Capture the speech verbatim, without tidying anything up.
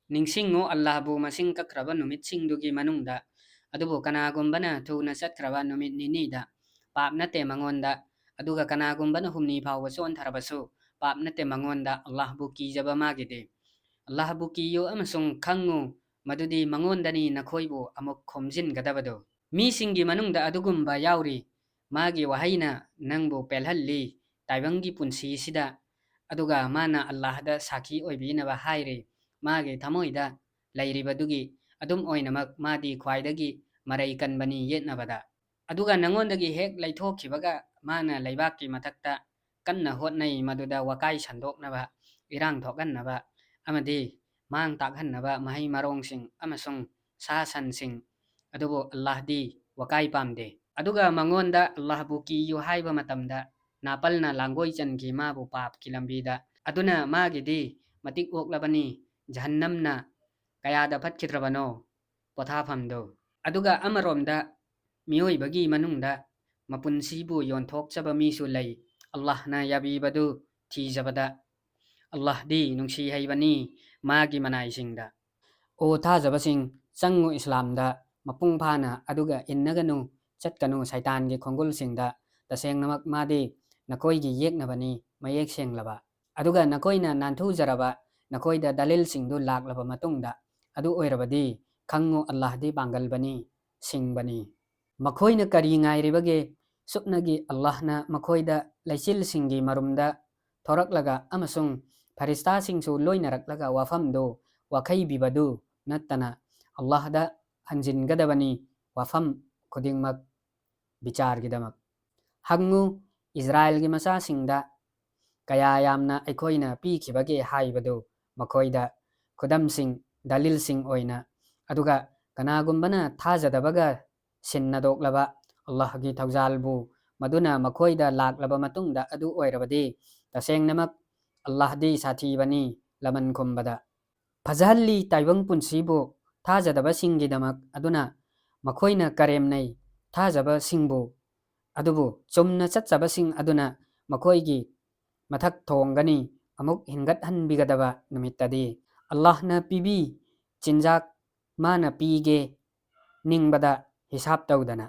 ꯅꯤꯡꯁꯤꯡꯉꯨ, ꯑꯜꯂꯥꯍꯕꯨ ꯃꯁꯤꯡ ꯀꯛꯈ꯭ꯔꯕ ꯅꯨꯃꯤꯠꯁꯤꯡꯗꯨꯒꯤ ꯃꯅꯨꯡꯗ, ꯑꯗꯨꯕꯨ ꯀꯅꯥꯒꯨꯝꯕꯅ ꯊꯨꯅ ꯆꯠꯈ꯭ꯔꯕ ꯅꯨꯃꯤꯠ ꯅꯤꯅꯤꯗ ꯄꯥꯞ ꯅꯠꯇꯦ ꯃꯉꯣꯟꯗ, ꯑꯗꯨꯒ ꯀꯅꯥꯒꯨꯝꯕꯅ ꯍꯨꯝꯅꯤ ꯐꯥꯎꯕ ꯆꯣꯟꯊꯔꯕꯁꯨ ꯄꯥꯞ ꯅꯠꯇꯦ ꯃꯉꯣꯟꯗ, ꯑꯜꯂꯥꯍꯕꯨ ꯀꯤꯖꯕ ꯃꯥꯒꯤꯗꯤ꯫ ꯑꯜꯂꯥꯍꯕꯨ ꯀꯤꯌꯨ ꯑꯃꯁꯨꯡ ꯈꯪꯉꯨ, ꯃꯗꯨꯗꯤ ꯃꯉꯣꯟꯗꯅꯤ ꯅꯈꯣꯏꯕꯨ ꯑꯃꯨꯛ ꯈꯣꯝꯖꯤꯟꯒꯗꯕꯗꯨ꯫ ꯃꯤꯁꯤꯡꯒꯤ ꯃꯅꯨꯡꯗ ꯑꯗꯨꯒꯨꯝꯕ ꯌꯥꯎꯔꯤ, ꯃꯥꯒꯤ ꯋꯥꯍꯩꯅ ꯅꯪꯕꯨ ꯄꯦꯜꯍꯜꯂꯤ ꯇꯥꯏꯕꯪꯒꯤ ꯄꯨꯟꯁꯤꯁꯤꯗ, ꯑꯗꯨꯒ ꯃꯥꯅ ꯑꯜꯂꯥꯍꯗ ꯁꯥꯈꯤ ꯑꯣꯏꯕꯤꯅꯕ ꯍꯥꯏꯔꯤ꯫ ꯃꯥꯒꯤ ꯊꯃꯣꯏꯗ ꯂꯩꯔꯤꯕꯗꯨꯒꯤ ꯑꯗꯨꯝ ꯑꯣꯏꯅꯃꯛ ꯃꯥꯗꯤ ꯈ꯭ꯋꯥꯏꯗꯒꯤ ꯃꯔꯩ ꯀꯟꯕꯅꯤ ꯌꯦꯠꯅꯕꯗ꯫ ꯑꯗꯨꯒ ꯅꯉꯣꯟꯗꯒꯤ ꯍꯦꯛ ꯂꯩꯊꯣꯛꯈꯤꯕꯒ ꯃꯥꯅ ꯂꯩꯕꯥꯛꯀꯤ ꯃꯊꯛꯇ ꯀꯟꯅ ꯍꯣꯠꯅꯩ, ꯃꯗꯨꯗ ꯋꯥꯀꯥꯏ ꯁꯟꯗꯣꯛꯅꯕ, ꯏꯔꯥꯡ ꯊꯣꯛꯍꯟꯅꯕ ꯑꯃꯗꯤ ꯃꯥꯡ ꯇꯥꯛꯍꯟꯅꯕ ꯃꯍꯩ ꯃꯔꯣꯡꯁꯤꯡ ꯑꯃꯁꯨꯡ ꯁꯥ ꯁꯟꯁꯤꯡ꯫ ꯑꯗꯨꯕꯨ ꯑꯜꯂꯥꯍꯗꯤ ꯋꯥꯀꯥꯏ ꯄꯥꯝꯗꯦ꯫ ꯑꯗꯨꯒ ꯃꯉꯣꯟꯗ ꯑꯜꯂꯥꯍꯕꯨ ꯀꯤꯌꯨ ꯍꯥꯏꯕ ꯃꯇꯝꯗ ꯅꯥꯄꯜꯅ ꯂꯥꯡꯒꯣꯏ ꯆꯟꯈꯤ ꯃꯥꯕꯨ ꯄꯥꯞꯀꯤ ꯂꯝꯕꯤꯗ꯫ ꯑꯗꯨꯅ ꯃꯥꯒꯤꯗꯤ ꯃꯇꯤꯛ ꯑꯣꯛꯂꯕꯅꯤ ꯖꯍꯟꯅꯝꯅ ꯀꯌꯥꯗ ꯐꯠꯈꯤꯗ꯭ꯔꯕꯅꯣ ꯄꯣꯊꯥꯐꯝꯗꯨ꯫ ꯑꯗꯨꯒ ꯑꯃꯔꯣꯝꯗ ꯃꯤꯑꯣꯏꯕꯒꯤ ꯃꯅꯨꯡꯗ ꯃꯄꯨꯟꯁꯤꯕꯨ ꯌꯣꯟꯊꯣꯛꯆꯕ ꯃꯤꯁꯨ ꯂꯩ꯫ ꯑꯜꯂꯥꯍꯅ ꯌꯥꯕꯤꯕꯗꯨ ꯊꯤꯖꯕꯗ꯫ ꯑꯜꯂꯥꯍꯗꯤ ꯅꯨꯡꯁꯤ ꯍꯩꯕꯅꯤ ꯃꯥꯒꯤ ꯃꯅꯥꯏꯁꯤꯡꯗ꯫ ꯑꯣ ꯊꯥꯖꯕꯁꯤꯡ, ꯆꯪꯉꯨ ꯏꯁꯂꯥꯝꯗ ꯃꯄꯨꯡ ꯐꯥꯅ, ꯑꯗꯨꯒ ꯏꯟꯅꯒꯅꯨ, ꯆꯠꯀꯅꯨ ꯁꯩꯇꯥꯟꯒꯤ ꯈꯣꯡꯒꯨꯜꯁꯤꯡꯗ꯫ ꯇꯁꯦꯡꯅꯃꯛ ꯃꯥꯗꯤ ꯅꯈꯣꯏꯒꯤ ꯌꯦꯛꯅꯕꯅꯤ, ꯃꯌꯦꯛ ꯁꯦꯡꯂꯕ꯫ ꯑꯗꯨꯒ ꯅꯈꯣꯏꯅ ꯅꯥꯟꯊꯨꯖꯔꯕ, ꯅꯈꯣꯏꯗ ꯗꯂꯤꯜꯁꯤꯡꯗꯨ ꯂꯥꯛꯂꯕ ꯃꯇꯨꯡꯗ, ꯑꯗꯨ ꯑꯣꯏꯔꯕꯗꯤ ꯈꯪꯉꯨ, ꯑꯜꯂꯥꯍꯗꯤ ꯄꯥꯡꯒꯜꯕꯅꯤ, ꯁꯤꯡꯕꯅꯤ꯫ ꯃꯈꯣꯏꯅ ꯀꯔꯤ ꯉꯥꯏꯔꯤꯕꯒꯦ? ꯁꯨꯞꯅꯒꯤ ꯑꯜꯂꯥꯍꯅ ꯃꯈꯣꯏꯗ ꯂꯩꯆꯤꯜꯁꯤꯡꯒꯤ ꯃꯔꯨꯝꯗ ꯊꯣꯔꯛꯂꯒ ꯑꯃꯁꯨꯡ ꯐꯔꯤꯁꯇꯥꯁꯤꯡꯁꯨ ꯂꯣꯏꯅꯔꯛꯂꯒ ꯋꯥꯐꯝꯗꯨ ꯋꯥꯈꯩꯕꯤꯕꯗꯨ ꯅꯠꯇꯅ ꯑꯜꯂꯥꯍꯗ ꯍꯟꯖꯤꯟꯒꯗꯕꯅꯤ ꯋꯥꯐꯝ ꯈꯨꯗꯤꯡꯃꯛ ꯕꯤꯆꯥꯔꯒꯤꯗꯃꯛ꯫ ꯍꯪꯉꯨ, ꯏꯁꯔꯥꯌꯦꯜꯒꯤ ꯃꯆꯥꯁꯤꯡꯗ ꯀꯌꯥ ꯌꯥꯝꯅ ꯑꯩꯈꯣꯏꯅ ꯄꯤꯈꯤꯕꯒꯦ ꯍꯥꯏꯕꯗꯨ ꯃꯈꯣꯏꯗ ꯈꯨꯗꯝꯁꯤꯡ, ꯗꯂꯤꯜꯁꯤꯡ ꯑꯣꯏꯅ꯫ ꯑꯗꯨꯒ ꯀꯅꯥꯒꯨꯝꯕꯅ ꯊꯥꯖꯗꯕꯒ ꯁꯤꯟꯅꯗꯣꯛꯂꯕ ꯑꯜꯂꯥꯍꯒꯤ ꯊꯧꯖꯥꯜꯕꯨ ꯃꯗꯨꯅ ꯃꯈꯣꯏꯗ ꯂꯥꯛꯂꯕ ꯃꯇꯨꯡꯗ, ꯑꯗꯨ ꯑꯣꯏꯔꯕꯗꯤ ꯇꯁꯦꯡꯅꯃꯛ ꯑꯜꯂꯥꯍꯗꯤ ꯁꯥꯊꯤꯕꯅꯤ ꯂꯃꯟ ꯈꯨꯝꯕꯗ꯫ ꯐꯖꯍꯜꯂꯤ ꯇꯥꯏꯕꯪ ꯄꯨꯟꯁꯤꯕꯨ ꯊꯥꯖꯗꯕꯁꯤꯡꯒꯤꯗꯃꯛ꯫ ꯑꯗꯨꯅ ꯃꯈꯣꯏꯅ ꯀꯔꯦꯝꯅꯩ ꯊꯥꯖꯕꯁꯤꯡꯕꯨ, ꯑꯗꯨꯕꯨ ꯆꯨꯝꯅ ꯆꯠꯆꯕꯁꯤꯡ ꯑꯗꯨꯅ ꯃꯈꯣꯏꯒꯤ ꯃꯊꯛ ꯊꯣꯡꯒꯅꯤ꯫ ꯑꯃꯨꯛ ꯍꯤꯡꯒꯠꯍꯟꯕꯤꯒꯗꯕ ꯅꯨꯃꯤꯠꯇꯗꯤ ꯑꯜꯂꯥꯍꯅ ꯄꯤꯕꯤ ꯆꯤꯟꯖꯥꯛ ꯃꯥꯅ ꯄꯤꯒꯦ ꯅꯤꯡꯕꯗ ꯍꯤꯁꯥꯕ ꯇꯧꯗꯅ꯫